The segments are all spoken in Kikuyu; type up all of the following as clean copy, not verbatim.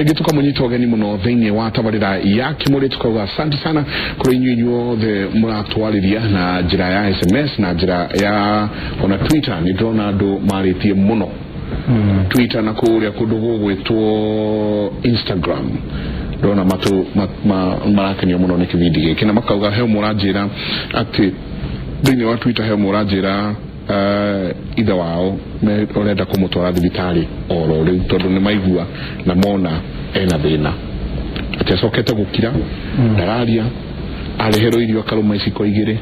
Rĩngĩ tũkamũnyita ũgeni mũno thĩinĩ wa tabarĩra ya Kĩmũrĩ, tukauga asante sana kũrĩ inyuĩ inyuothe mũratwarĩria na njĩra ya SMS na njĩra ya ona Twitter. Nĩ ndĩrona andũ marĩtie mũno Twitter na kũrĩa kũndũ gũgwĩtwo Instagram, ndona matu marakenio mũno nĩ kĩbindi gĩkĩ na makauga he ũmwe ũranjĩra atĩ thĩinĩ wa Twitter, he ũmwe ũranjĩra ithe wao ũrenda kũmũtwara thibitarĩ oro rĩu tondũ nĩ maigua na mona ena thĩna, atĩ acokete gũkira, ndararia, areherwo irio akarũma iciko igĩrĩ,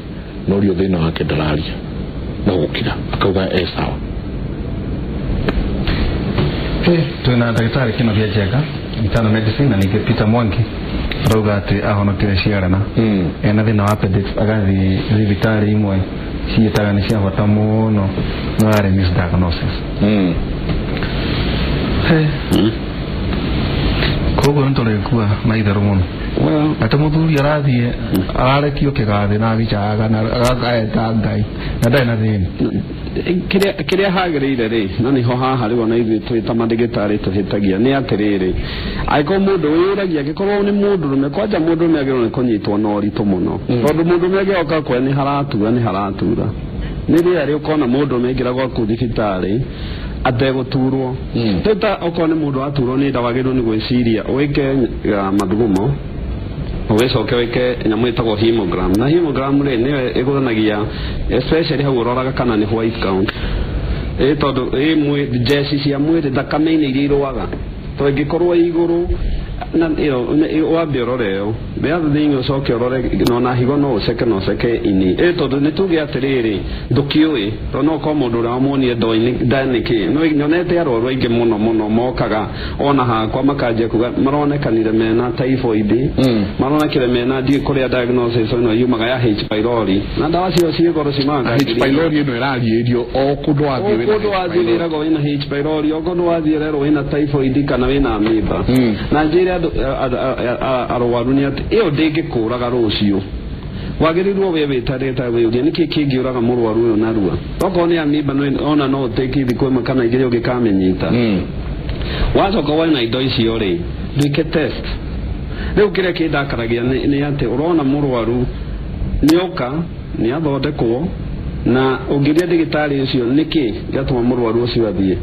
no rio thĩna wake ndararia no gũkira, akauga e sawa. Twina ndagĩtarĩ Kĩnoria Njenga, internal medicine, na ningĩ Peter Mwangi arauga atĩ ahonokire ciarana ena thĩna wa appendix, agathiĩ thibitarĩ imwe ciĩtaga nĩ cia bata mũno, no yarĩ misdiagnosis. Koguo nĩ tũrĩkua na itherũ mũno atĩ mũthuri arathiĩ ararekio kĩgathĩ na agĩcaga na agakaeta Ngai na ndarĩ na thĩna. Kĩrĩa hagĩrĩire rĩ, na nĩho haha rĩu ona ithuĩ twĩ ta mandagĩtarĩ tũhĩtagia, nĩ atĩrĩrĩ, angĩkorwo mũndũ wĩyũragia, angĩkorwo nĩ mũndũrũme, kwanja mũndũrũme agĩrĩirwo nĩ kũnyitwo na ũritũ mũno, tondũ mũndũrũme angĩoka kwe nĩ haratura, nĩ haratura, nĩ rĩrĩa rĩ ũkona mũndũrũme aingĩra gwaku thibitarĩ ategũturwo. Teta okorwo nĩ mũndũ waturwo nĩ nda, wagĩrĩirwo nĩ gwĩciria wĩke mathugumo, ũgĩcoke wĩke nyamũ ĩtagwo hemogram, na hemogram rĩ nĩyo ĩgũthanagia, especially hau ũroraga kana nĩ white count, ĩ tondũ ĩ njeci cia mwĩrĩ thakame-inĩ iria irũaga, to ĩngĩkorwo ĩ igũrũ na ĩyo wambe ũrore ĩyo. The other thing, ũcoke ũrore ona higo, no ũceke, no ũceke ini, ĩ tondũ nĩ tuge atĩrĩrĩ, ndũkĩũĩ, tondũ no ũkorwo mũndũ ũrĩa wamuonie ndo-inĩ nda nĩkĩ. No nyonete arwaru aingĩ mũno mũno mokaga ona hakwa makanjia kuga maronekanire mena typhoid, maronekire mena ndiĩ kũrĩa diagnosis ĩno yumaga ya H pylori, na ndawa cio ciĩ goro ciumaga. H pylori ĩno ĩrariĩrio o kũndũ wathiĩ wĩna o kũndũ H. Wathiĩ pylori. Wĩragwo wĩna H pylori, o kũndũ wathiĩ ũrerwo wĩna typhoid kana wĩna amoeba. Na njĩre andũ arwaru nĩ atĩ ĩyo ndĩngĩkũraga rũciũ, wagĩrĩirwo we wĩtarĩte wĩũrie nĩkĩ kĩngĩũraga mũrwaru ũyũ narua. Okorwo nĩ amoeba ona no ũtĩki thikũ ĩmwe kana igĩrĩ ũngĩkamĩnyita. Wacoka wona indo icio rĩ, ndwĩke test. Rĩu kĩrĩa kĩndakaragia nĩ atĩ ũrona mũrwaru nĩoka nĩ athondekwo, na ũngĩria ndagĩtarĩ ũcio nĩkĩ gĩatũma mũrwaru ũcio athiĩ,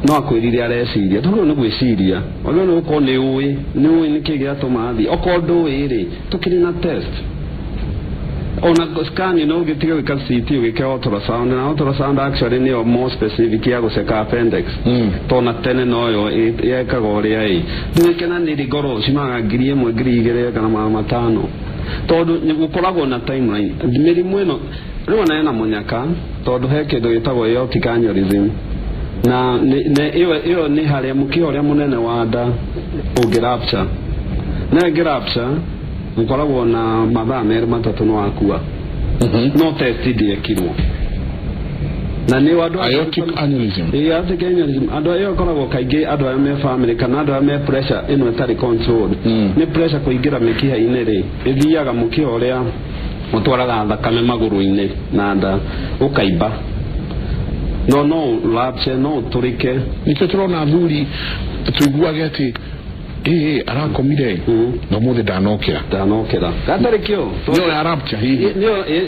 no akwĩrire areciria, tondũ nĩ gwĩciria wagĩrĩirwo nĩ gũkorwo nĩ ũĩ nĩkĩ gĩatũma athiĩ. Okorwo ndũĩ rĩ, tũkĩrĩ na test, ona scan no ũgĩtiga gwĩka CT, ũgĩke ultrasound, na ultrasound actually nĩyo more specific ya gũceka appendix. Tona tene noyo yekaga ũrĩa ĩ nduĩke na nĩ ngoro cimaga 1000, 2000 kana 500, tondũ nĩ gũkoragwo na timeline mĩrimũ ĩno. Rĩu ona ena mũnyaka, tondũ he kĩndũ gĩtagwo aortic aneurysm, na ĩyo nĩ harĩa mũkiha ũrĩa mũnene wa nda ũngĩ rupture, na ĩngĩ rupture mũkoragwo na mathaa 2 3 nĩ wakua. No test ndĩekirwo na nĩ andũ Aortic aneurysm. Ĩĩ, aortic aneurysm, andũ ĩyo ĩkoragwo kaingĩ andũ arĩa me family kana andũ arĩa me pressure ĩno ĩtarĩ controlled. Nĩ pressure kũingĩra mĩkiha-inĩ rĩ, ĩthiaga mũkiha ũrĩa ũtwaraga thakame magũrũ-inĩ na nda ũkaimba, no rupture, no ũtũrĩke. Nĩkĩo tũrona athuri tũiguage atĩ ĩĩ arakomire na ũmũthĩ ndanokĩra. Ndanokĩra gatarĩ kĩo. Nĩyo ya rupture hihi?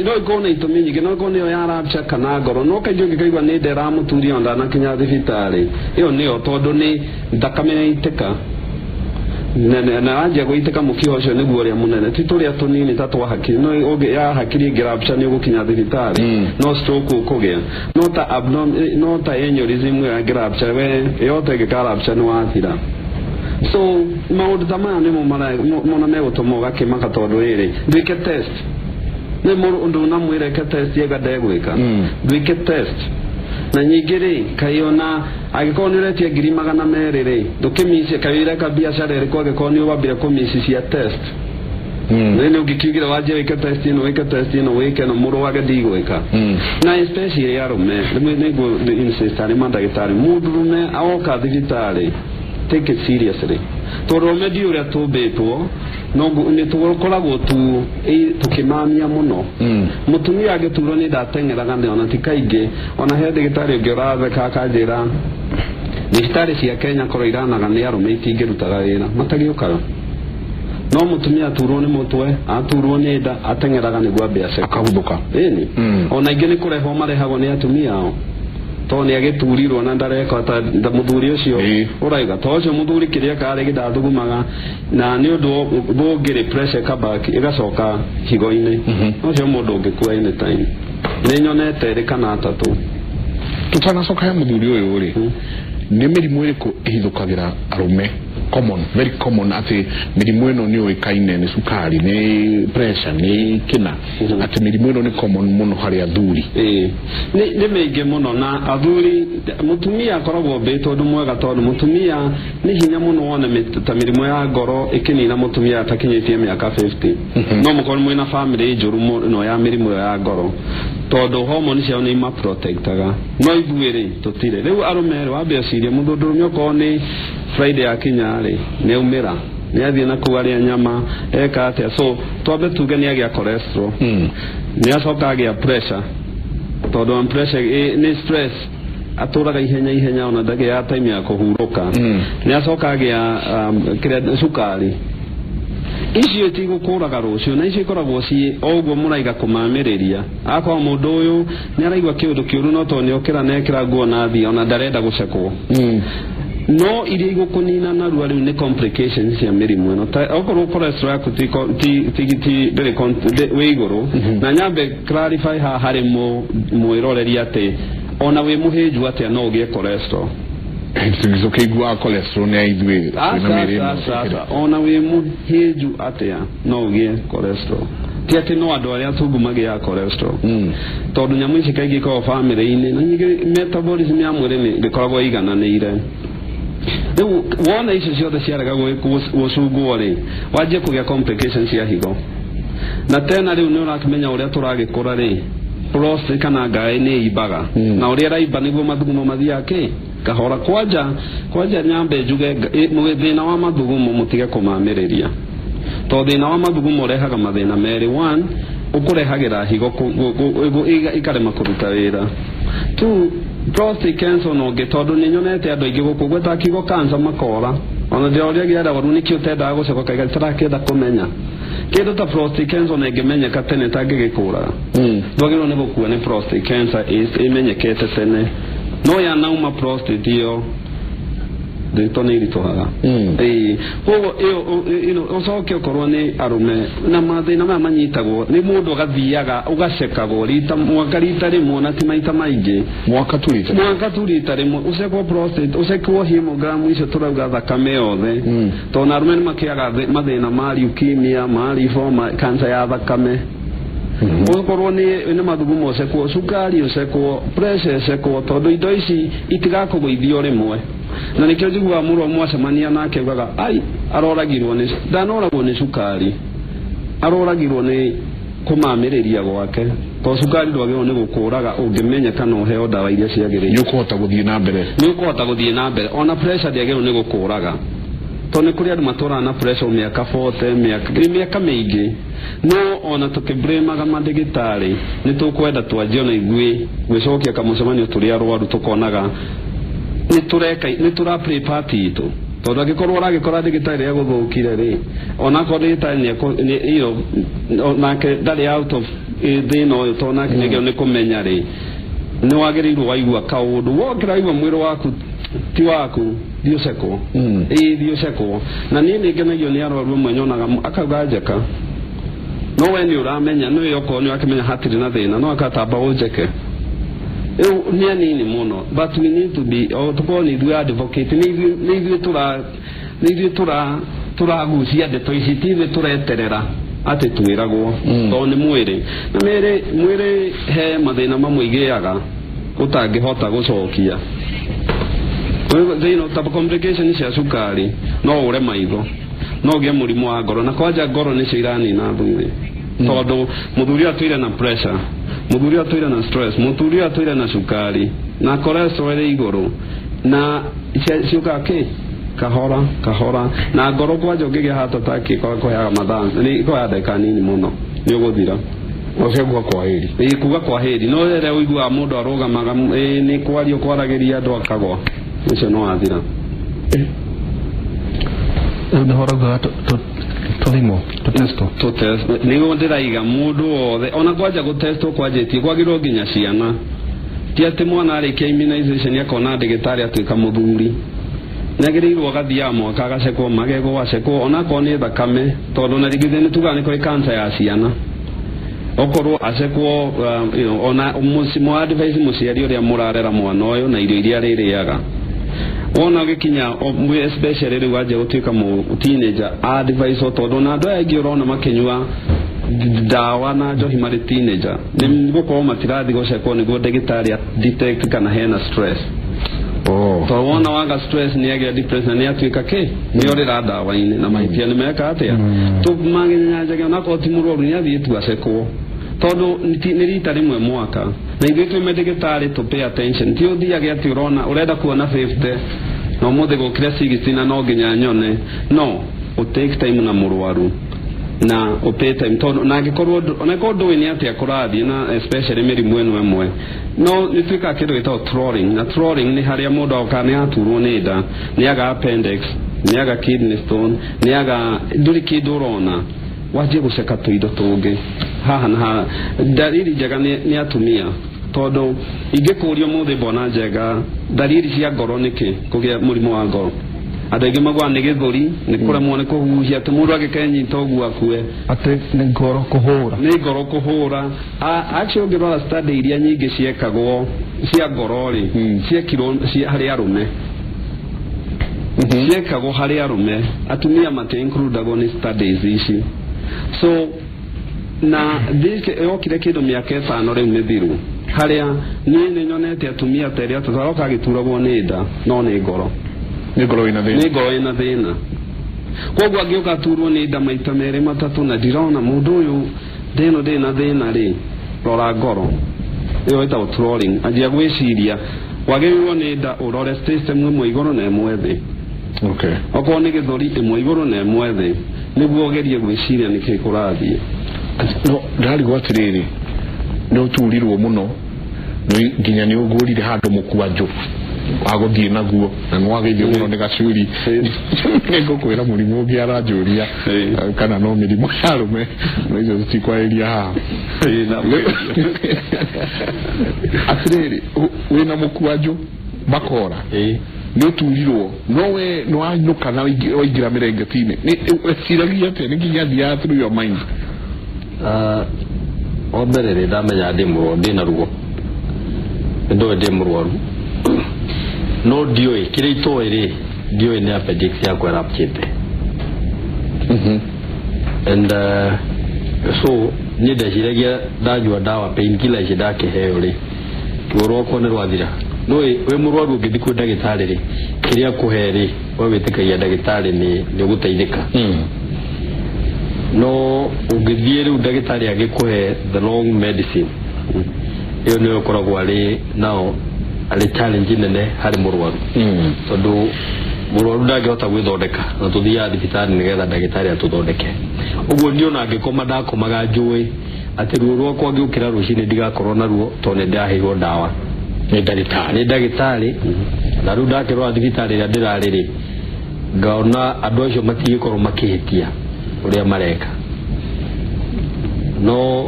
No ikorwo na itũmi nyingĩ, no ikorwo nĩyo ya rupture kana ngoro, no kaingĩ ũngĩkaigua nĩ nda ĩramũturia ona ndanakinya thibitarĩ, ĩyo nĩyo, tondũ nĩ thakame yaitĩka na wanjia gũitĩka mũkiha ũcio nĩguo ũrĩa mũnene, ti tũrĩa tũnini ta twa hakiri. No ya hakiri ĩngĩ rupture nĩ ũgũkinya thibitarĩ. No stroke ũkũgĩa, no ta no ta aneurysm ĩyo ĩngĩ rupture, we yote ĩngĩka rupture nĩ wathira. So maũndũ ta maya nĩmo mona megũtũma ũgakĩmaka, tondũ rĩrĩ, ndwĩke test nĩ mũndũ unamwĩra eke test ega ndegwĩka. Ndwĩke test na nyingĩ rĩ, kaĩ ona angĩkorwo nĩ ũretia 200,000 rĩ, ndũkĩmicie, kaĩ ũreka biacara ĩrĩkũ angĩkorwo nĩ wambire kũmici cia test? Nĩ ũngĩkiugire wanjie wĩke test ĩno, wĩke test ĩno, wĩke ĩno, mũrũ wake ndigwĩka. Na especially arũme, rĩmwe nĩguo insist arĩ mandagĩtarĩ, mũndũrũme aoka thibitarĩ, take it seriously, tondũ arũme ndiũ ũrĩa tũmbĩtwo no nĩ tũkoragwo tu tũkĩmamia mũno. Mũtumia angĩturwo nĩ ndateng'eraga nĩ ona ti kaingĩ, ona he ndagĩtarĩ ũngĩ ũratheka akanjĩra Thibitarĩ cia Kenya korwo iranaga nĩ arũme itingĩrutaga wĩra matagĩũkaga. No mũtumia aturwo nĩ mũtwe, aturwo nĩ nda, ateng'eraga nĩguo ambe aceke. Akahuthũka. Ĩni. Ona ingĩ nĩ kũrehwo marehagwo nĩ atumia ao. Tondũ nĩ agĩturirwo na ndareka ta mũthuri ũcio ũraiga. Tondũ ũcio mũthuri kĩrĩa karĩ gĩdathugumaga na nĩ ũndũ ũngĩrĩ pressure ĩkabaki ĩgacoka higo-inĩ. Ũcio mũndũ ũngĩkua anytime. Nĩ nyonete ĩrĩ kana atatũ. Tutanacoka he mũthuri ũyũ rĩ, nĩ mĩrimũ ĩrĩkũ ĩhithũkagĩra arũme common, very common, atĩ mĩrimũ ĩno nĩ ũĩkaine nĩ cukari, nĩ pressure, nĩ kĩna, atĩ mĩrimũ ĩno nĩ common mũno harĩ athuri? Nĩ mĩingĩ mũno na athuri. Mũtumia akoragwo mbĩtwo ũndũ mwega tondũ mũtumia nĩ hinya mũno wone ta mĩrimũ ya ngoro ĩkĩnina mũtumia atakinyĩtie mĩaka 50. No mũkorwo mwĩna family njũru mũno ya mĩrimũ ĩyo ya ngoro tondũ hormone ciao nĩ imaprotectaga. No ithuĩ rĩ tũtirĩ. Rĩu arũme rĩ wambe ũcirie mũndũ okorwo nĩ Friday akinya rĩ nĩ aumĩra, nĩ athiĩ na kũu arĩa nyama eka atĩa. So twambe tuge nĩ agĩa cholesterol, nĩ acoka agĩa pressure tondũ pressure nĩ stress, atũraga ihenya ihenya ona ndagĩa time ya kũhurũka. Nĩ acoka agĩa kĩrĩa cukari. Icio itigũkũraga rũciũ na icio ikoragwo ciĩ o ũguo mũraiga kũmamĩrĩria. Akorwo mũndũ ũyũ nĩ araigua kĩũndũ kĩũru no tondũ nĩ okĩra na ekĩra nguo na athiĩ ona ndarenda gũcekwo. No iria igũkũnina narua rĩu nĩ complications cia mĩrimũ ĩno. Ta okorwo cholesterol yaku ti ndĩrĩ wĩ igũrũ. Na nyambe clarify haha harĩ mwĩroreri atĩ ona wĩ mũhĩnju atĩa no ũgĩe cholesterol. Ũkĩiguaga cholesterol nĩ ithuĩ twĩna mĩrĩ ĩno. Ona wĩ mũhĩnju atĩa no ũgĩe cholesterol. Ti atĩ no andũ arĩa atungu magĩaga cholesterol. Tondũ nyamũ ici kaingĩ ikoragwo bamĩrĩ-inĩ na nyingĩ metabolism ya mwĩrĩ nĩ ndĩkoragwo ĩigananĩire. Rĩu wona icio ciothe ciarega gũcungwo rĩ, wanjie kũgĩa complications cia higo. Na tena rĩu nĩ ũrakĩmenya ũrĩa tũragĩkũra rĩ, prostate kana ngaĩ nĩ imbaga. Na ũrĩa ĩraimba nĩguo mathugumo mathiaga kĩ kahora. Kwanja nyambe njuge thĩna wa mathugumo mũtige kũmamĩrĩria. Tondũ thĩna wa mathugumo ũrehaga mathĩna merĩ. One, ũkũrehagĩra higo ikarema kũruta wĩra. Two, prostate cancer no ũngĩ tondũ nĩ nyonete andũ aingĩ gũkũ gweta kiugo cancer makora. Ona ndĩroria arwaru nĩkĩ ũtendaga gũcoka kaiga tarakĩenda kũmenya. Kĩndũ ta prostate cancer ona ĩngĩmenyeka tene tangĩgĩkũraga. Ndwagĩrĩirwo nĩ gũkua nĩ prostate cancer ĩmenyekete tene. No yanauma prostate ĩyo ndĩto nĩ iritũhaga. Koguo ĩyo ũcoke ũkorwo nĩ arũme na mathĩna maya manyitagwo nĩ mũndũ agathiaga ũgacekagwo rita mwaka rita rĩmwe na ti maita maingĩ. Mwaka tu rita. Mwaka tu rita rĩmwe ũcekwo prostate, ũcekwo hemogram icio tũrauga thakame yothe. Tondũ arũme nĩ makĩaga mathĩna ma leukemia, ma lymphoma, cancer ya thakame. Ũkorwo nĩ mathugumo ũcekwo, cukari ũcekwo, pressure ĩcekwo tondũ indo ici itigakũgũithio rĩmwe. Na nĩkĩo njiguaga mũrwaru mwacemania nake ugaga ai aroragirwo nĩ ndanoragwo nĩ cukari, aroragirwo nĩ kũmamĩrĩria gwake. Tondũ cukari ndwagĩrĩirwo nĩ gũkũraga ũngĩmenya kana ũheo ndawa iria ciagĩrĩire. Nĩ ũkũhota gũthiĩ na mbere. Nĩ ũkũhota gũthiĩ na mbere. Ona pressure ndĩagĩrĩirwo nĩ gũkũraga. Tondũ nĩ kũrĩ andũ matũraga na pressure mĩaka 40, mĩaka mĩingĩ. No ona tũkĩblamaga mandagĩtarĩ nĩ tũkwenda twanjie ona ithuĩ gwĩcokia kamũcemanio tũrĩ arwaru tũkonaga nĩ tũreka nĩ tũra play part itũ. Tondũ angĩkorwo ũragĩkora ndagĩtarĩ agũthũkire rĩ, onakorwo ndagĩtarĩ nĩ nake ndarĩ out of thĩna ũyũ tondũ nake nĩagĩrĩirwo nĩ kũmenya rĩ, nĩ wagĩrĩirwo waigua kaũndũ wokĩra waigua mwĩrĩ waku ti waku thiĩ ũcekwo. Ĩĩ thiĩ ũcekwo. Na niĩ nĩ ngenagio nĩ arwaru amwe nyonaga akauga njeka. No we nĩ ũramenya nĩwe okorwo nĩ ũrakĩmenya hatirĩ na thĩna no akatamba ũnjeke. Rĩu nĩ anini mũno but we need to be tũkorwo nĩ ithuĩ advocate, nĩ ithuĩ tũragucia ndeto ici, ti ithuĩ tũreterera atĩ twĩragwo tondũ nĩ mwĩrĩ. Na mwĩrĩ he mathĩna mamwe igĩaga ũtangĩhota gũcokia. Thĩna ta complication cia cukari no ũre maitho, no ũgĩe mũrimũ wa ngoro na kwanja ngoro nĩcio iranina athuri. Tondũ mũthuri atũire na pressure, mũthuri atũire na stress, mũthuri atũire na cukari na cholesterol ĩrĩ igũrũ na ciũkaga kĩ kahora kahora na ngoro kwanja ũngĩgĩa heart attack ĩkoyaga mathaa nĩ ĩkoya ndagĩka nini mũno nĩ ũgũthira. Ũcio kuga kwa heri. Ĩĩ kuga kwa heri no rĩrĩa ũiguaga mũndũ arũgamaga nĩ kwario kwaragĩria andũ akagwa. Ũcio no wathira. Rĩu nĩho ũraugaga tũthimwo tũtestwo. Tũtest nĩguo ndĩraiga mũndũ wothe ona kwanja gũtestwo kwanjĩtie kwagĩrĩirwo nginya ciana. Ti atĩ mwana arĩkia immunization akona ndagĩtarĩ atuĩka mũthuri. Nĩagĩrĩirwo agathiaga mwaka agacekwo magego acekwo onakorwo nĩ thakame tondũ na rĩngĩ nĩ tugaga nĩ kũrĩ cancer ya ciana. Okorwo acekwo you know, ona mũ advise mũciari ũrĩa mũrarera mwana ũyũ na irio iria arĩrĩaga. Wona ũgĩkinya especially rĩu wanjia gũtuĩka teenager advice tondũ na andũ aya aingĩ ũrona makĩnyua ndawa na njohi marĩ teenager nĩ gũkorwo matirathiĩ gũcekwo nĩguo ndagĩtarĩ detect kana hena stress. Tondũ wona waga stress nĩ agĩa depression nĩ atuĩka kĩ nĩ orĩra ndawa-inĩ na mahĩtia nĩ meka atĩa tũmagenyanjage onakorwo ti mũrwaru nĩ athiĩ tu acekwo tondũ nĩ rita rĩmwe mwaka na ithuĩ twĩ mandagĩtarĩ tũ pay attention ti ũthiage atĩ ũrona ũrenda kuona 50 na ũmũthĩ gũkire 60 na no nginya nyone no ũ take time na mũrwaru na ũ pay time tondũ na angĩkorwo onakorwo ndũĩ nĩ atĩa kũrathiĩ na especially mĩrimũ ĩno ĩmwe no nĩ tuĩkaga kĩndũ gĩtagwo trolling na trolling nĩ harĩa mũndũ agoka nĩ aturwo nĩ nda nĩ aga appendix nĩ aga kidney stone nĩ aga ndũrĩ kĩndũ ũrona wanjie gũceka tũindo tũngĩ haha na haha. Ndariri njega nĩ atumia tondũ ingĩkũrio mũthĩ mbona njega ndariri cia ngoro nĩkĩ kũgĩa mũrimũ wa ngoro andũ aingĩ maguaga nĩ gĩthũri nĩ kũremwo nĩ kũhuhia atĩ mũndũ angĩkenyita ũguo akue atĩ nĩ ngoro kũhũra nĩ ngoro kũhũra. Actually ũngĩrora study iria nyingĩ ciekagwo cia ngoro rĩ ciekirwo harĩ arũme ciekagwo harĩ arũme atumia mati includagwo nĩ studies ici. So na yokire kĩndũ mĩaka 5 rĩu mĩthiru harĩa niĩ nĩ nyonete atumia ta erĩ atatũ aroka agĩturagwo nĩ nda no nĩ ngoro nĩ ngoro ĩna thĩna nĩ ngoro ĩna thĩna. Koguo angĩũka aturwo nĩ nda maita merĩ matatũ na ndirona mũndũ ũyũ ndĩno ndĩna thĩna rĩ rora ngoro ĩyo ĩtagwo trolling anjia gwĩciria wagĩrĩirwo nĩ nda ũrore system ĩmwe igũrũ na ĩmwe thĩ. Okay. Okorwo nĩ gĩthũri ĩmwe igũrũ na ĩmwe thĩ nĩguo ũgerie gwĩciria nĩkĩ kũrathiĩ. No ndarigwo atĩrĩrĩ nĩ ũturirwo mũno nginya nĩ ũgũrire handũ mũkwanjũ wa gũthiĩ naguo na nĩ wageithio mũno nĩ gacuri nĩ ngũkwĩra mũrimũ ũngĩ aranjũria kana no mĩrimũ ya arũme no icio tũtikwarĩria haha. Atĩrĩrĩ wĩna mũkwanjũ makora nĩ ũturirwo no we nĩ wanyũka na waingĩra mĩrengeti-inĩ weciragia atĩa nĩ nginya thiaga through your mind? Wa mbere rĩ ndamenya ndĩ mũrwaru ndĩna ruo nĩ ndoĩ ndĩ mũrwaru no ndiũĩ kĩrĩa itoĩ rĩ ndiũĩ nĩ appendix yakwa ĩrapchĩte. And so niĩ ndeciragia ndanyua ndawa painkiller ici ndakĩheo rĩ ruo rwakwa nĩ rwathira. Nĩũĩ wĩ mũrwaru ũngĩthiĩ kwĩ ndagĩtarĩ rĩ kĩrĩa akũhe rĩ we wĩtĩkagia ndagĩtarĩ nĩ ũgũteithĩka. No ũngĩthiĩ rĩu ndagĩtarĩ agĩkũhe the wrong medicine ĩyo nĩyo ĩkoragwo arĩ nao arĩ challenge nene harĩ mũrwaru tondũ mũrwaru ndangĩhota gwĩthondeka na tũthiaga thibitarĩ nĩgetha ndagĩtarĩ atũthondeke. Ũguo niĩ ona ngĩkoma ndakomaga njũĩ atĩ ruo rwakwa ngĩũkĩra rũcinĩ ndigakorwo na ruo tondũ nĩ ndĩraheirwo ndawa nĩ ndagĩtarĩ nĩ ndagĩtarĩ. Na rĩu ndakĩrora thibitarĩ ĩrĩa ndĩrarĩ rĩ ngaona andũ acio matigĩkorwo makĩhĩtia ũrĩa mareka no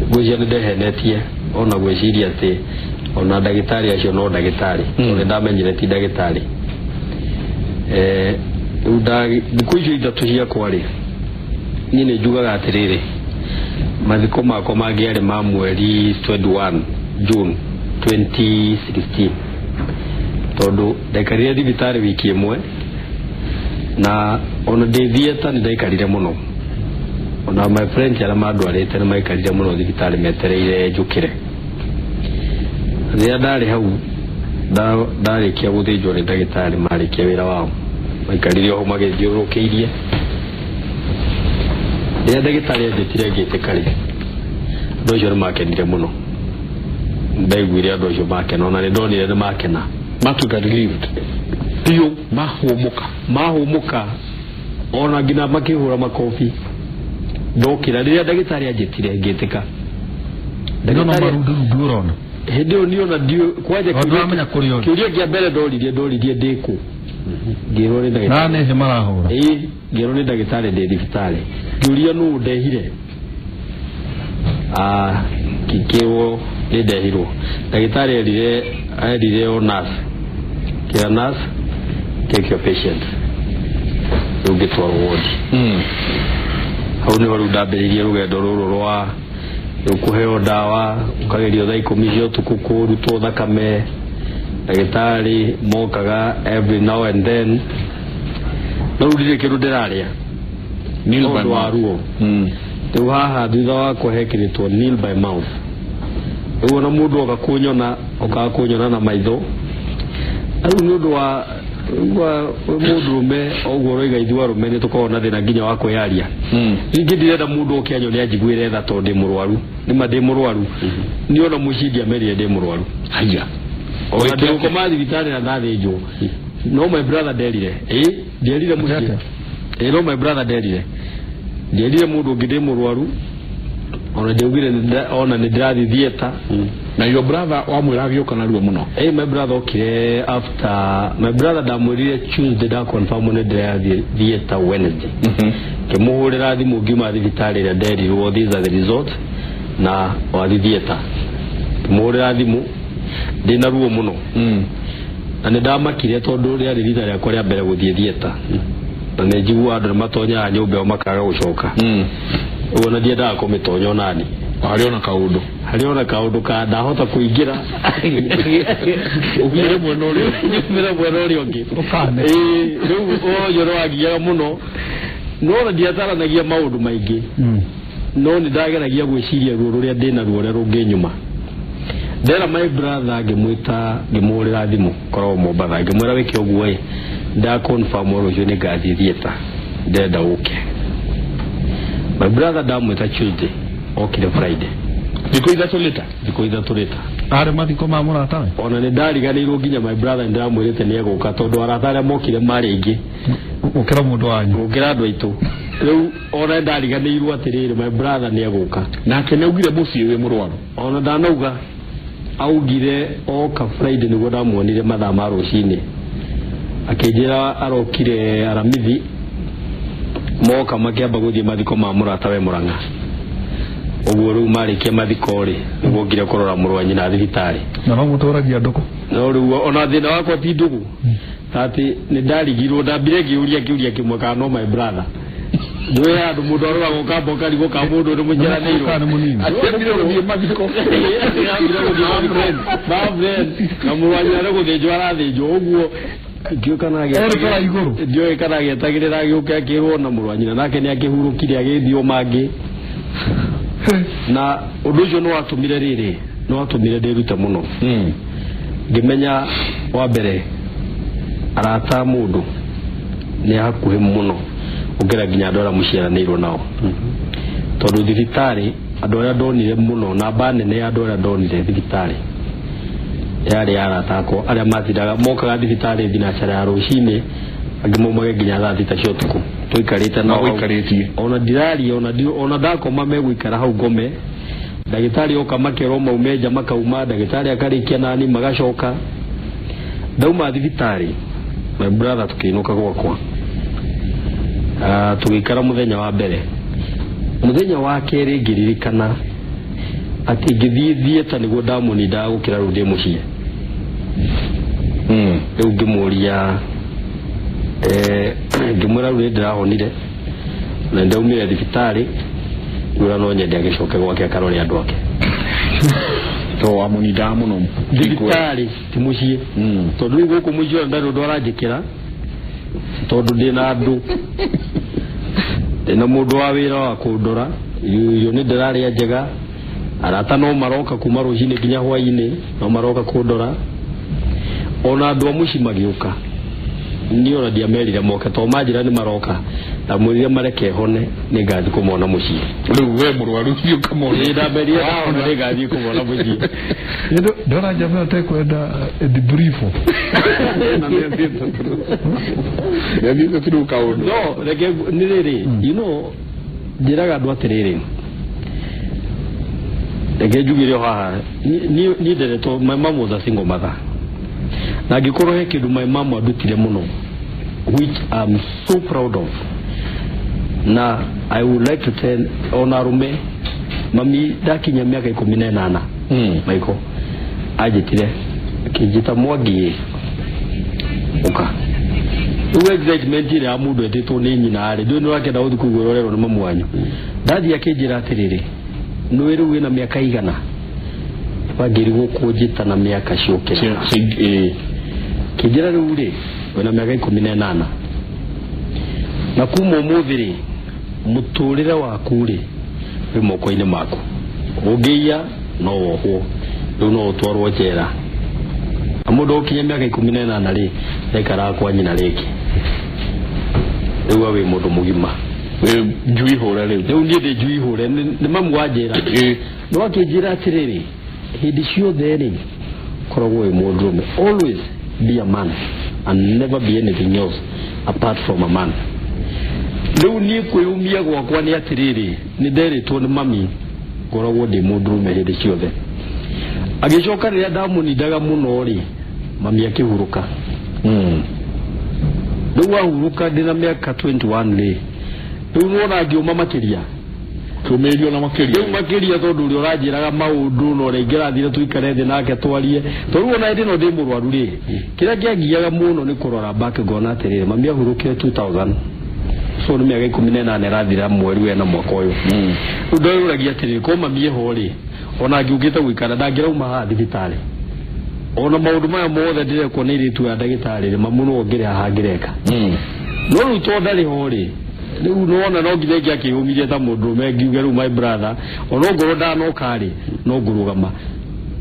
ngwĩciria nĩ ndehenetie ona gwĩciria atĩ ona ndagĩtarĩ acio no ndagĩtarĩ tondũ nĩ ndamenyire ti ndagĩtarĩ. Rĩu thikũ icio ithatũ ciakwa rĩ niĩ nĩ njugaga atĩrĩrĩ mathiko makwa mangĩarĩ ma mweri 21 June 2016 tondũ ndaikarire thibitarĩ wiki ĩmwe na ona ndĩ theatre nĩ ndaikarire mũno ona my friends arĩa mandwarĩte nĩ maikarire mũno thibitarĩ metereire njũkĩre. Rĩrĩa ndarĩ hau ndarĩkia gũthĩnjwo nĩ ndagĩtarĩ marĩkia wĩra wao maikarire oho magĩthiũrũrũkĩirie. Rĩrĩa ndagĩtarĩ anjĩtire ngĩtĩka rĩ andũ acio nĩ makenire mũno ndaiguire andũ acio makena ona nĩ ndonire nĩ makena matuĩka relieved biũ mahũmũka ona nginya makĩhũra makobi. Ndokĩra rĩrĩa ndagĩtarĩ anjĩtire ngĩtĩka Ndagĩtarĩ marundurundu ũrona Hĩndĩ ĩyo niĩ ona ndiũ kwanja Ndũramenya kũrĩa ũrĩ. Kĩũria kĩa mbere ndoririe ndĩkũ. Ngĩrwo nĩ ndagĩtarĩ. Na nĩ hĩ marahũra. Ĩĩ, ngĩrwo nĩ ndagĩtarĩ ndĩ thibitarĩ. Ngĩũria nũ ndehire. Ngĩkĩrwo nĩ ndehirwo. Ndagĩtarĩ erire o nurse. Kĩra nurse, take your patient. Rĩu ngĩtwarwo wodi. Hau nĩho rĩu ndambĩrĩirie rũgendo rũrũ rwa rĩu kũheo ndawa, ũkagerio thaa 10 cia ũtukũ kũrutwo thakame. Ndagĩtarĩ mokaga every now and then. No rĩu ndirĩ kĩndũ ndĩrarĩa. Nil by Tondũ wa mouth. ruo. Rĩu haha thutha wakwa hekĩrĩtwo nil by mouth. Rĩu ona mũndũ oka kũnyona, okaga kũnyona na maitho. Rĩu nĩ ũndũ wa mũndũrũme ũguo ũroiga ithuĩ arũme nĩ tũkoragwo na thĩna nginya wa kwĩyaria. Ningĩ ndirenda mũndũ oke anyone anjiguĩre tha tondũ ndĩ mũrwaru. Nĩma ndĩ mũrwaru. Niĩ ona mũciĩ ndiamerire ndĩ mũrwaru. Haya. Ona ndĩgũkoma thibitarĩ na ndathĩnjwo. No my brother nderire. Ĩĩ, ndierire mũciĩ. Ĩĩ, no my brother nderire. Ndierire mũndũ ũngĩ ndĩ mũrwaru. Ona ndiaugire ona nĩ ndĩrathiĩ theatre. Na your brother wamwĩra agĩũka narua mũno. Ĩĩ, my brother okire after my brother ndamwĩrire Tuesday nda confirm nĩ ndĩrathiĩ theatre Wednesday. Ngĩmũhũrĩra thimũ ngiuma thibitarĩ ĩrĩa nderirwo these are the results na wathiĩ theatre. Ngĩmũhũrĩra thimũ ndĩna ruo mũno. Na nĩ ndamakire tondũ rĩarĩ rita rĩakwa rĩa mbere gũthiĩ theatre. Na nĩ njiguaga andũ nĩ matonyaga nyũmba ĩyo makaga gũcoka. Ũguo na ndiendaga kũmĩtonya onani. Harĩ ona kaũndũ. Harĩ ona kaũndũ ka ndahota kũingĩra. Ũgire mwena ũrĩa. Nyumĩre mwena ũrĩa ũngĩ. Ũkane. Ĩĩ, rĩu ũyũ nĩ wangiaga mũno. No ona ndiataranagia maũndũ maingĩ. No nĩ ndageragia gwĩciria ruo rũrĩa ndĩna ruo rũrĩa rũngĩnyuma. Ndera my brother ngĩmwĩta ngĩmũhũrĩra thimũ koragwo Mombatha ngĩmwĩra wĩke ũguo ĩ nda confirm rũciũ nĩ ngathiĩ theatre ndĩrenda ũke. My brother ndamwĩta Tuesday okire Friday. Thikũ 3 later. Thikũ 3 later. Arĩ mathiko ma mũratawe. Ona nĩ ndariganĩirwo nginya my brother nĩ ndĩramwĩrĩte nĩ egũka tondũ arata arĩa mokire marĩ aingĩ. Gũkĩra mũndũ wanyu. Gũkĩra andũ aitũ. Rĩu ona nĩ ndariganĩirwo atĩrĩrĩ my brother nĩ egũka. Nake nĩ augire mũciĩ wĩ mũrwaru. Ona ndanauga augire oka Friday nĩguo ndamuonire mathaa ma rũcinĩ. Akĩnjĩra arokire Aramithi moka makĩamba gũthiĩ mathiko ma mũratawe Mũrang'a. Ũguo rĩu marĩkia mathiko rĩ nĩguo ngire kũrora mũrũ wa nyina thibitarĩ. Na no mũtũragia ndũgũ. No rĩu ona thĩna wakwa ti ndũgũ. Atĩ nĩ ndarigirwo ndambire ngĩũria kĩũria kĩmwe kana no my brother. Ndũĩ handũ mũndũ aroraga ũkamba ũkarigwo kana mũndũ nĩ mũnyiranĩirwo. Kana nĩ mũnini. Akĩambire gũthiĩ mathiko. Na mũrũ wa nyina nĩ gũthĩnjwo arathĩnjwo ũguo ndiũĩ kana agĩetagĩrĩra agĩũke akĩrwo na mũrũ wa nyina nake nĩ akĩhurũkire agĩthiĩ o mangĩ. Na ũndũ ũcio nĩ watũmire rĩrĩ nĩ watũmire ndĩrute mũno. Ngĩmenya wa mbere arata mũndũ nĩ hakuhĩ mũno gũkĩra nginya andũ arĩa mũciaranĩirwo nao. Tondũ thibitarĩ andũ arĩa ndonire mũno namba nene ya andũ arĩa ndonire thibitarĩ yarĩ arata akwa arĩa matindaga mokaga thibitarĩ thinacara ya rũcinĩ angĩ maumage nginya thaa 6 cia ũtukũ tũikarĩte nao Ũikarĩtie. Ona ndiraria ona ndakoma megũikara hau ngome. Ndagĩtarĩ oka makerwo maume nja makauma, ndagĩtarĩ akarĩkia nani magacoka. Ndauma thibitarĩ my brother tũkĩinũka gwakwa. Tũgĩikara mũthenya wa mbere. Mũthenya wa kerĩ ngĩririkana atĩ ngĩthiĩ theatre nĩguo ndamuoni ndagũkĩra rĩu ndĩ mũciĩ. Rĩu ngĩmũria ngĩmwĩra rĩu nĩ ndĩrahonire na ndaumire thibitarĩ ngĩmwĩra no nyende agĩcoke gwake akarore andũ ake. To wamunindaga mũno thibitarĩ ti mũciĩ. Tondũ rĩu gũkũ mũciĩ ona ndarĩ ũndũ aranjĩkĩra tondũ ndĩna andũ ndĩna mũndũ wa wĩra wa kũndora irio nĩ ndĩrarĩa njega arata no maroka kuma rũcinĩ nginya hwainĩ no maroka kũndora ona andũ a mũciĩ magĩũka niĩ ona ndiamerire moke tondũ manjĩra nĩ maroka ndamwĩrire mareke hone nĩ ngathiĩ kũmona mũciĩ. Rĩu we mũrwaru thiĩ ũkamone. Ĩĩ ndamberire ndahona nĩ ngathiĩ kũmona mũciĩ. Ndona njama ĩtekwenda debrief. Na nĩ athiĩte through kaũndũ. No reke nĩ rĩrĩ you know njĩraga andũ atĩrĩrĩ Reke njugire haha niĩ nderetwo my mom was a single mother, na angĩkorwo he kĩndũ my mom andutire mũno, which I'm so proud of, na I would like to tell ona arũme, mami ndakinya mĩaka 18 Michael anjĩtire akĩnjĩta, "Mwangi, ũka." Rĩu excitement ĩrĩa ya mũndũ etĩtwo nĩ nyina rĩ, ndũĩ nĩ ũrakĩenda gũthiĩ kũigua ũrerwo nĩ mamu wanyu. Ndathiĩ akĩnjĩra atĩrĩrĩ, "Nĩũĩ rĩu wĩna mĩaka igana wangĩrigwo kũnjĩta na mĩaka ciũkĩra?" Kĩnjĩra, "Rĩu rĩ wĩna mĩaka 18, na kuma ũmũthĩ rĩ, mũtũrĩre waku rĩ wĩ moko-inĩ maku. Ũngĩiya no wohwo, rĩu no ũtwarwo njera." Na mũndũ ũkinya mĩaka 18 rĩ, ndaikaraga kwa nyina rĩngĩ, rĩu we wĩ mũndũ mũgima. Wĩ njui hũre rĩu. Rĩu niĩ ndĩ njui hũre, nĩ mamu wanjĩra. No akĩnjĩra atĩrĩrĩ, "Hĩndĩ ciothe rĩ, koragwo wĩ mũndũrũme. Always be a man and never be anything else apart from a man." Rĩu niĩ kwĩyumia gwakwa nĩ atĩrĩrĩ, nĩ nderĩtwo nĩ mami ngoragwo ndĩ mũndũrũme hĩndĩ ciothe. Agĩcoka rĩrĩa ndamũnindaga mũno rĩ, mami akĩhurũka. Rĩu ahurũka ndĩna mĩaka 21 rĩ, rĩu nĩwona ngĩũma makĩria. Kũmĩrio na makĩria. Rĩu makĩria, tondũ ũrĩa ũranjĩraga maũndũ na ũrĩa ingĩrathire tũikare thĩ nake twarie, tondũ ona hĩndĩ ĩno ndĩ mũrwaru rĩ, kĩrĩa kĩangiaga mũno nĩ kũrora back ngona atĩrĩrĩ, mami ahurũkire 2000, so nĩ mĩaka 18 ĩrathira mweri wena mwaka ũyũ. Rĩu ndeyũragia atĩrĩrĩ, ko mami eho rĩ, ona ngĩũkĩte gũikara ndangĩrauma haha thibitarĩ, ona maũndũ maya mothe ndĩrekwo nĩ airĩtu ya ndagĩtarĩ rĩ, mamu no ngĩrĩ haha ngĩreka. No rĩu to ndarĩ ho rĩ, rĩu nĩwona no nginya ingĩakĩyũmirie ta mũndũrũme ngiuge, "Rĩu my brother, ona ongorwo ndanoka rĩ, no ngũrũgama."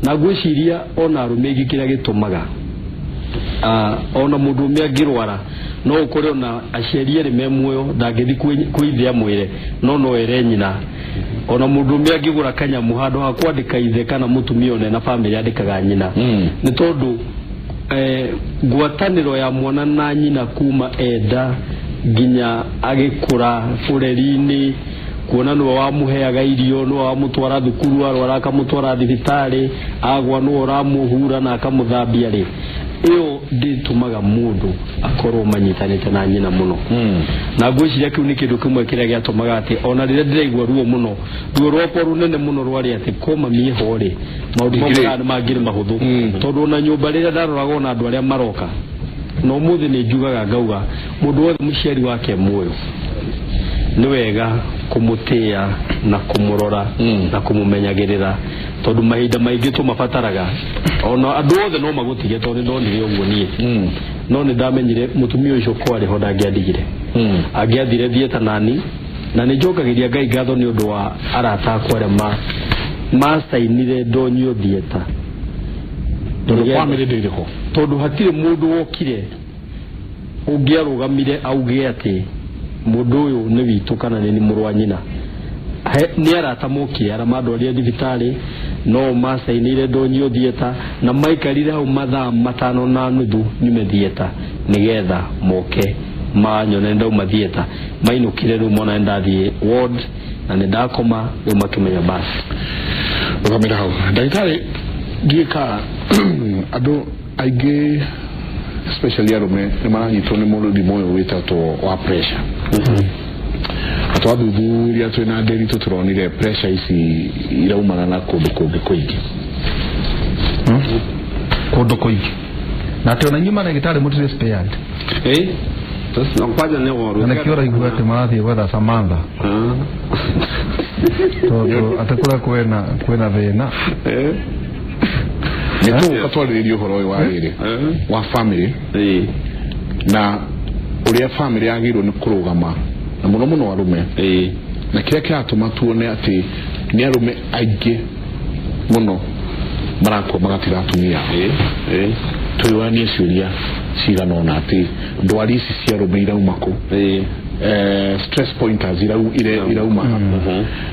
Na ngwĩciria ona arũme aingĩ kĩrĩa gĩtũmaga, ona mũndũrũme angĩrwara, no ũkore ona aciari erĩ me muoyo, ndangĩthiĩ kwĩ ithe amwĩre, no ere nyina. Ona mũndũrũme angĩgũra kanyamũ, handũ ha kwandĩka ithe kana mũtumia one na bamĩrĩ, andĩkaga nyina. Nĩ tondũ ngwatanĩro ya mwana na nyina kuma enda nginya agĩkũra bũreri-inĩ, kuona nĩwe wamũheaga irio, nĩwe wamũtwara thukuru, arwara akamũtwara thibitarĩ, agwa nĩwe ũramũhura na akamũthambia rĩ, ĩyo ndĩtũmaga mũndũ akorwo manyitanĩte na nyina mũno. Na ngwĩciria kĩu nĩ kĩndũ kĩmwe kĩrĩa gĩatũmaga atĩ ona rĩrĩa ndĩraigua ruo mũno, ruo rwakwa rũnene mũno rwarĩ atĩ ko mami eho rĩ, maũndũ mamwe nĩ mangĩrĩ mahũthũ. Tondũ ona nyũmba rĩrĩa ndaroraga ona andũ arĩa maroka, na ũmũthĩ nĩ njugaga ngauga, mũndũ wothe mũciari wake muoyo, nĩ wega kũmũtĩĩa na kũmũrora na kũmũmenyagĩrĩra, tondũ mahinda maingĩ tũmabataraga. Ona andũ othe no magũtige, tondũ nĩ ndonire ũguo niĩ. No nĩ ndamenyire mũtumia ũcio ko arĩ ho ndangĩandigire, angĩathire thieta nani. Na nĩ njokagĩria Ngai ngatho nĩ ũndũ wa arata akwa arĩa macainire ndonyio thieta. Tondũ bamĩrĩ ndĩrĩ ho. Tondũ hatirĩ mũndũ wokire ũngĩarũgamire auge atĩ mũndũ ũyũ nĩ witũ kana nĩ mũrũ wa nyina. Nĩ arata mokire arĩa mandwarire thibitarĩ, no macainĩire ndonyio thieta na maikarire hau mathaa 5.30 nyume thieta nĩgetha moke manyone ndauma thieta. Mainũkire rĩu mona ndathiĩ ward na nĩ ndakoma, rĩu makĩmenya basi. Rũgamĩra hau, ndagĩtarĩ. Ndiũĩ ka andũ aingĩ, especially arũme, nĩ maranyitwo nĩ mũrimũ ũyũ wĩtatwo wa pressure. Na twathuthuria twĩna ndĩritũ, tũronire pressure ici iraumana na kũndũ kũngĩ kũingĩ. Kũndũ kũingĩ, na atĩ ona inyuĩ mandagĩtarĩ mũtirĩ spared. Na kwanja nĩ woru. Na nĩkĩo ũraigua atĩ marathiĩ gwetha Samantha, tondũ atĩ kũrĩa kwĩna thĩna. Nĩ tũgũka twarĩrĩria ũhoro ũyũ wa rĩrĩ wa family na ũrĩa family yagĩrĩirwo nĩ kũrũgama, na mũno mũno arũme, na kĩrĩa kĩratũma tuone atĩ nĩ arũme aingĩ mũno marakua magatiga atumia ao. Twĩyũranie ciũria cigana ũna atĩ ndwari ici cia arũme irauma kũ, stress pointers irauma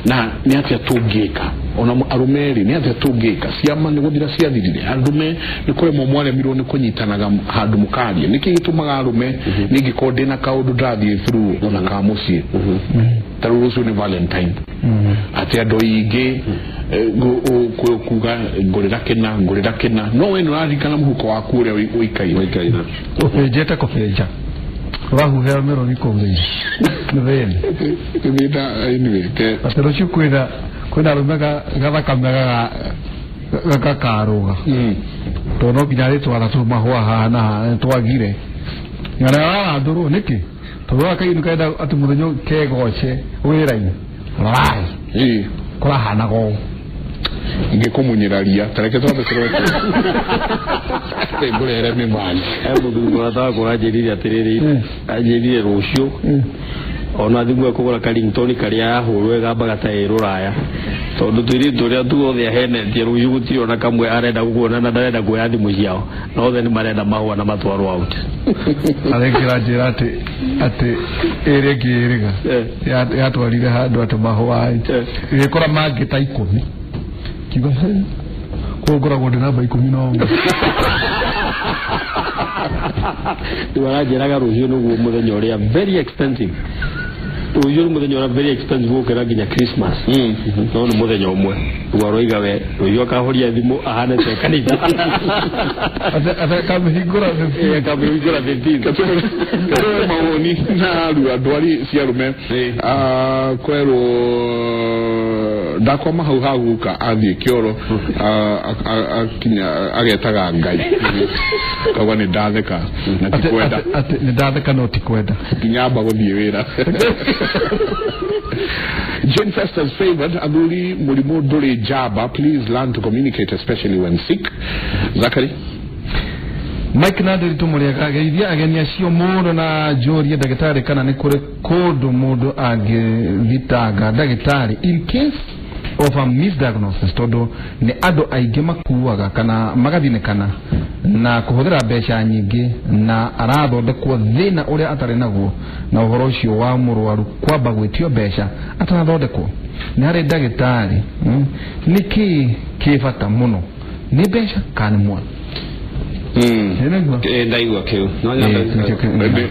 na nĩ atĩa tũngĩka. Ona arũme rĩ nĩ atĩa tũngĩka? Ciama nĩ gũthira ciathirire, arũme nĩ kũremwo mwaremirwo nĩ kũnyitanaga handũ mũkaria. Nĩkĩ gĩtũmaga arũme ningĩkorwo ndĩna kaũndũ ndĩrathiĩ through ona ka mũciĩ, ta rĩu rũciũ nĩ Valentine, atĩ andũ aingĩ kuga ngũrĩra kĩna ngũrĩra kĩna, no we nĩ ũraririkana mũhuko waku ũrĩa ũikaire. Ũikaire. Ũbenjete kũbenja ũrahuhĩra mĩrũri kũu thĩinĩ nĩ thĩna. Thĩna anyway Atĩ rũciũ kwĩna arũme gathakame gakarũga tondũ no nginya arĩtwara tũ mahũa haha na haha twagire ng'ana ararandũrwo nĩkĩ tondũ gaka kairũ karenda atĩ mũthenya ũyũ kegoce wĩra-inĩ rorai kũrahanaga ũũ. Ingĩkũmunyĩra ria tareke twambe tũrore ngũrehere mĩmani. Mũthuri mũrata wakwa anjĩrire atĩrĩrĩ, anjĩrire rũciũ ona thimũ ekũgũra karingtoni karĩa yahũrwo ĩgambaga ta ĩ rũraya tondũ tũirĩtu tũrĩa tuothe ahenetie rũciũ gũtirĩ ona kamwe arenda gũkuona na ndarenda kuoya thimũ ciao na othe nĩ marenda mahũa na matwarwo out. Arengera njĩra atĩ ĩrĩa ĩngĩ ĩrĩga yatwarire handũ atĩ mahũa ĩgĩkora mangĩ ta 10 kiuga kũu ngoragwo ndĩ namba 11. Rĩu aranjĩraga rũciũ nĩguo mũthenya ũrĩa very expensive, rũciũ nĩ mũthenya ũrĩa very expensive gũkĩra nginya Christmas, no nĩ mũthenya ũmwe. Rĩu aroiga we rũciũ akahoria thimũ ahane ta kanitha akamĩhingũra akamĩhingũra 15. Katũre mawoni na arua ndwari cia arũme kwerwo ndakwama hau haguka athiĩ kĩoro akinya agetaga Ngai kauga nĩ ndatheka na ti kwenda. Atĩ nĩ ndatheka no ti kwenda nginya amba gũthiĩ wĩra. Jane Fester's favored athuri mũrimũ ndũrĩ njamba, please learn to communicate especially when sick. Zachary Mike Nanderi tũmũrĩaga geithia ageni acio mũno na njũrie ndagĩtarĩ kana nĩ kũrĩ kũndũ mũndũ angĩthitanga ndagĩtarĩ in case of a misdiagnosis tondũ nĩ andũ aingĩ makuaga kana magathinĩkana na kũhũthĩra mbeca nyingĩ na arathondekwo thĩna ũrĩa atarĩ naguo na ũhoro ũcio wa mũrwaru kwamba gwĩtio mbeca atanathondekwo nĩ harĩ ndagĩtarĩ. Nĩ kĩĩ kĩ bata mũno, nĩ mbeca kana nĩ mwana? Ndaigua kĩu no nyambe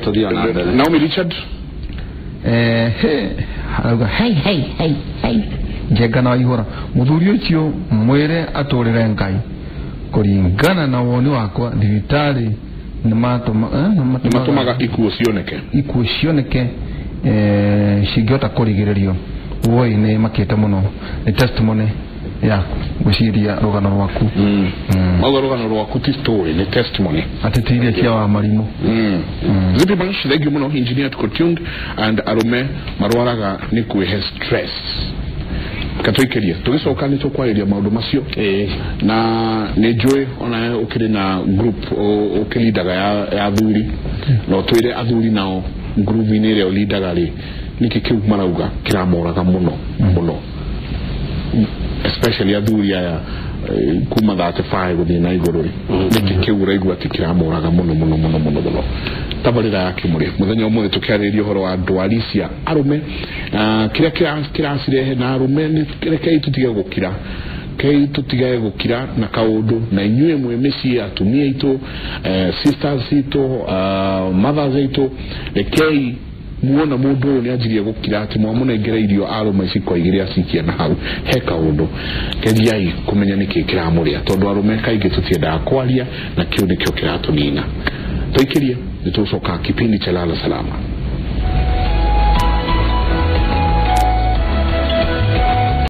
tũthiĩ na mbere. Naomi Richard arauga hei hei hei hei Njenga na Waihũra mũthuri ũcio mwĩre atũrĩre Ngai kũringana na woni wakwa thibitarĩ nĩ matũmaga ikuũ cioneke, ikuũ cioneke cingĩhota kũrigĩrĩrio. Woi nĩ makĩte mũno nĩ testimony yaku gwĩciria rũgano rwaku. Mauga rũgano rwaku ti story, nĩ testimony atĩ ti iria cia wa marimũ. Zipi Bunch, thank you mũno engineer tuko tuned and arũme marwaraga nĩ kwĩhe stress. Katũikĩria tũgĩcoka nĩ tũkwarĩria maũndũ macio na nĩ njũĩ ona ũkĩrĩ na group ũkĩlindaga ya athuri na ũtwĩre athuri nao group-inĩ ĩrĩa ũlindaga rĩ nĩkĩ kĩu marauga kĩramoraga mũno mũno especially athuri aya kuma 35 gũthiĩ na igũrũ rĩ nĩkĩ kĩu ũraigua atĩ kĩramoraga mũno mũno mũno mũno mũno. Tabarĩra ya Kĩmũrĩ mũthenya ũmũthĩ tũkĩarĩrĩria ũhoro wa ndwari cia arũme kĩrĩa kĩracirehe na arũme rekei tũtige gũkira, kei tũtige gũkira na kaũndũ na inyuĩ mwĩ mĩciĩ atumia aitũ sisters itũ mothers aitũ rekei muona mũndũ ũyũ nĩ anjirie gũkira atĩ mwamũnengera irio arũme ici kwa igĩrĩ acikia na hau he kaũndũ geriai kũmenya nĩkĩ kĩramũrĩa tondũ arũme kaingĩ tũtiendaga kwaria na kĩu nĩkĩo kĩratũnina. Tũikĩrie nĩ tũgũcoka kipindi cha Lala Salama.